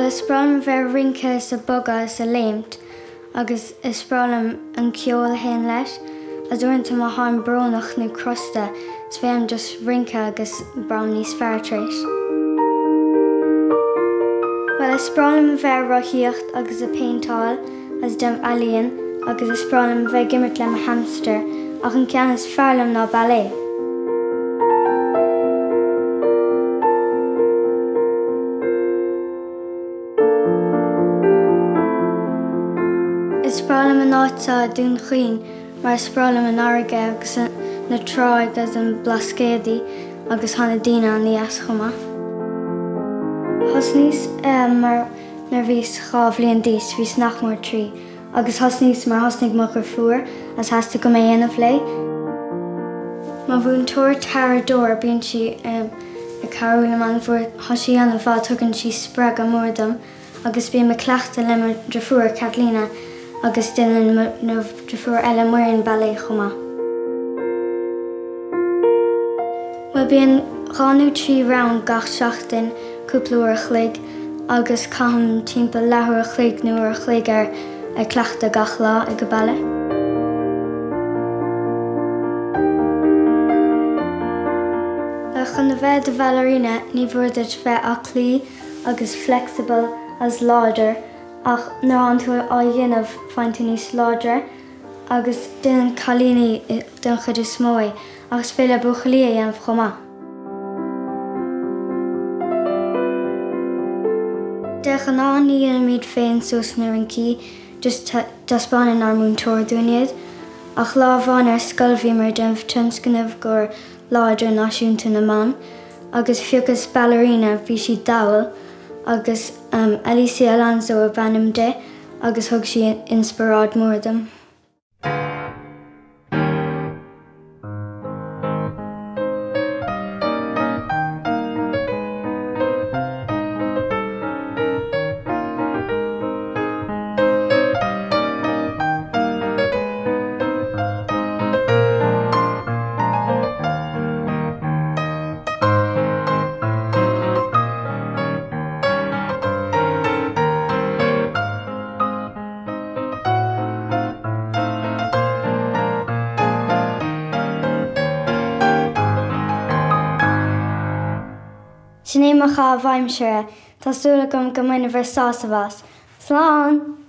Bhuel, is breá liom a bheith ag rince is ag bogadh is ag léimt agus is breá liom an ceol a théann leis. Agus uaireanta má tháim brónach nó crosta is féidir liom just rince agus braithim níos fearr tar éis. Bhuel, is breá liom a bheith ag rothaíocht agus ag péinteáil agus déanamh ealaíon agus is breá liom a bheith ag imirt le mo hamster ach an ceann is fearr liom ná ballet. Is breá liom an áit seo i Dún Chaoin mar is breá liom an fharraige agus na tráigh agus an Blascaodaí agus tá na daoine an-deas chomh maith. Thosnaíos mar nuair a bhíos 2 bhliain d'aois, bhíos nach mór 3, agus thosnaíos mar thosnaigh mo dhrifiúr agus theastaigh uaim é a dhéanamh léi. Mo mhúinteoir Tara Dore, bíonn sí ag cabhrú liom an-mhór, tá sí an-mhaith, tugann sí spreagadh mór dom agus bím ag cleachtadh le mo dhrifiúr Catalina agus déanann mo dhrifiúr eile Muireann ballet chomh maith. Bhuel bíonn 2 nó 3 rang gach seachtain, cúpla uair a chloig agus caithim timpeall leathuair a chloig nó uair a chloig ar ag cleachtadh gach lá ag an baile. Bhuel chun a bheith i do bhallerina ní mhór duit bheith aclaí agus flexible agus láidir ach nuair atánn tú á dhéanamh faigheann tú níos láidre agus déanann cailíní den chuid is mó é ach is féidir le buachaillí é a dhéanamh chomh maith. De ghnáth ní dhéanaimid féin suas na rincí, just taispeánann ár múinteoir dúinn iad. Ach lá amháin ar scoil bhíomar ag déanamh tionscnamh i gcomhair Lá Idirnáisiúnta na mBan agus phiocas ballerina, bhí sí dall, agus Alicia Alonso ab ainm di agus thug sí inspioráid mór dom. Sin é mo chaitheamh aimsire, tá súil agam go mbainfidh sibh sásamh as. Slán!